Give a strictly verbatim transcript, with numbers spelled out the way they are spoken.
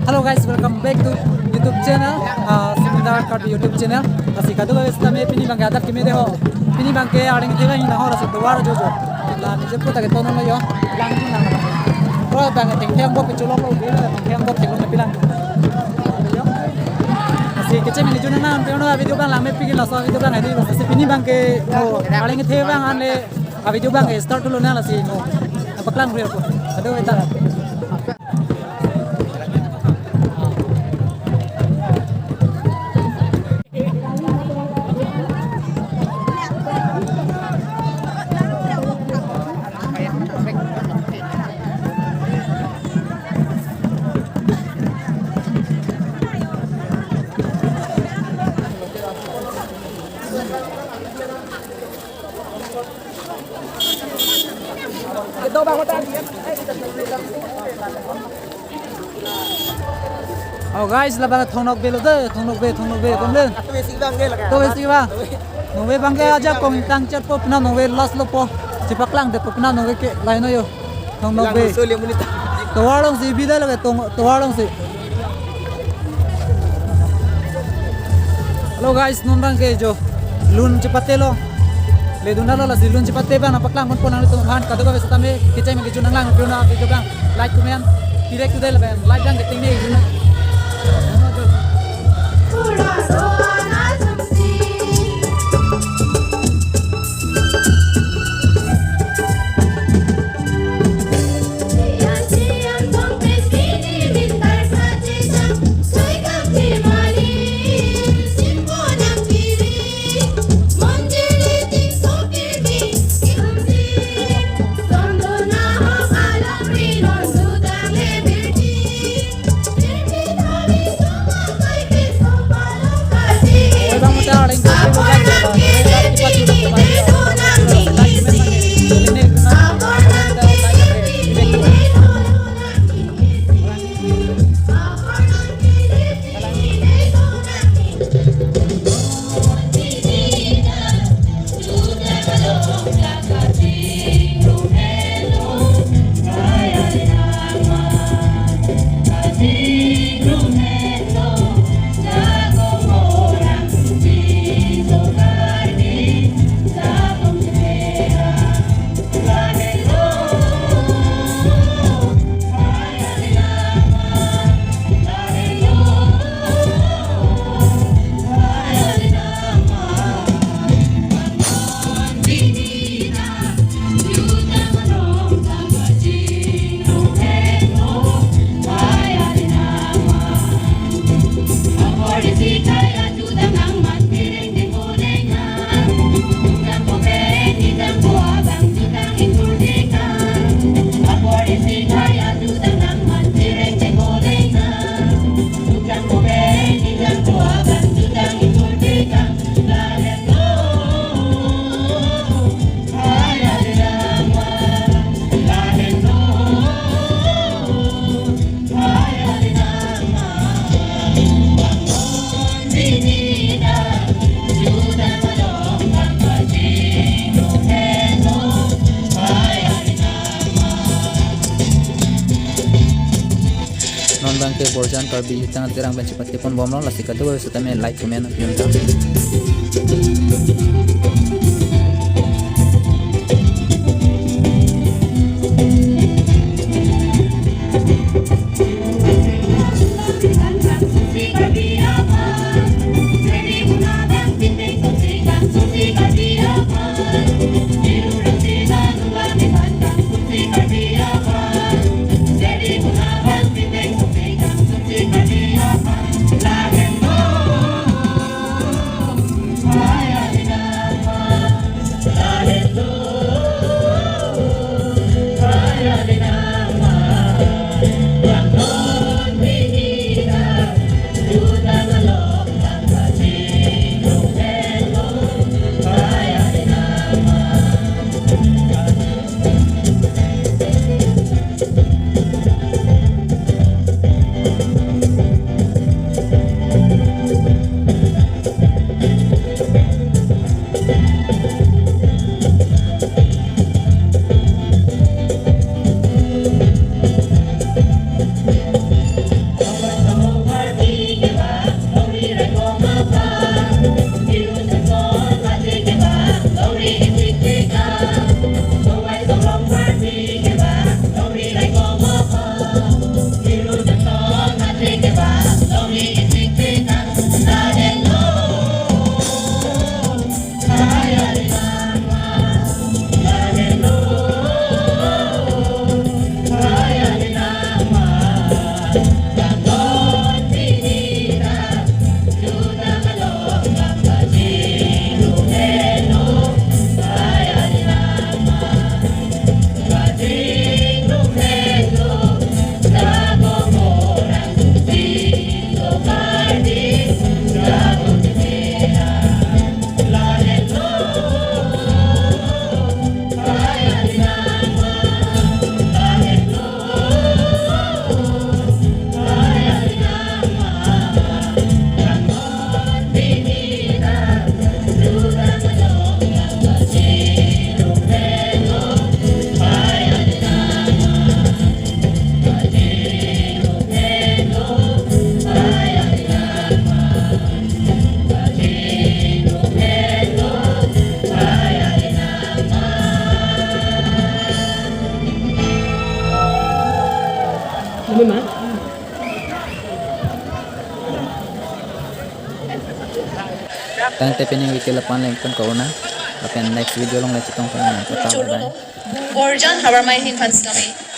Hello guys, welcome back to YouTube channel, uh, Sumidar Karbi YouTube channel. Lasi kadokave sitame pini abangke adap keme dei ho. Pini abangke arleng kethe abang nang ho, lasi tovar ajojo. La nije puta ke tonon lo yo. Lang lang. Ro abangke thengtheng bok kecholong lo, thengtheng bok theklong pilang. Lasi kecheng nang jun nang, pini video abang lang mepik, laso video abang hedi, lasi pini abangke, oh, arleng kethe abang anle, a video abangke start dolo nang, lasi no. Paklang ri ako. Aduh, eta. Oh guys, labang Thong Nokbe lo dei, Thong Nokbe, Thong Nokbe, kom le. Atu besi abangke lake. Atu besi abang. Nokbe abangke ajak kong tang chat po, pina nokbe last lo po. Chepaklang det po, pina nokbe ke laino yo. Thong Nokbe. Lang soli amonit. Tovar alongsi bida lake, Thong, tovar alongsi. Hello guys, non abangke jo lun chepate lo. Ledun lo, lasi lun chepate abang nangpaklang ponpo nanglitum aphan, kadokave sitame kecheng nang kejun nang lang, pura na video abang like, comment, direct today lapen like abang keting ne. Non abangke Borjan Karbi Jutang Atirang pen chepate ponbomlo, lasi kadokave sitame like, comment, pion ta. Tangte pini video lapu-an le ingtun ko-un nang. Lapen next video along le chetong pon nang. Tata, bye bye. Borjan Habarmai ahin aphan sitame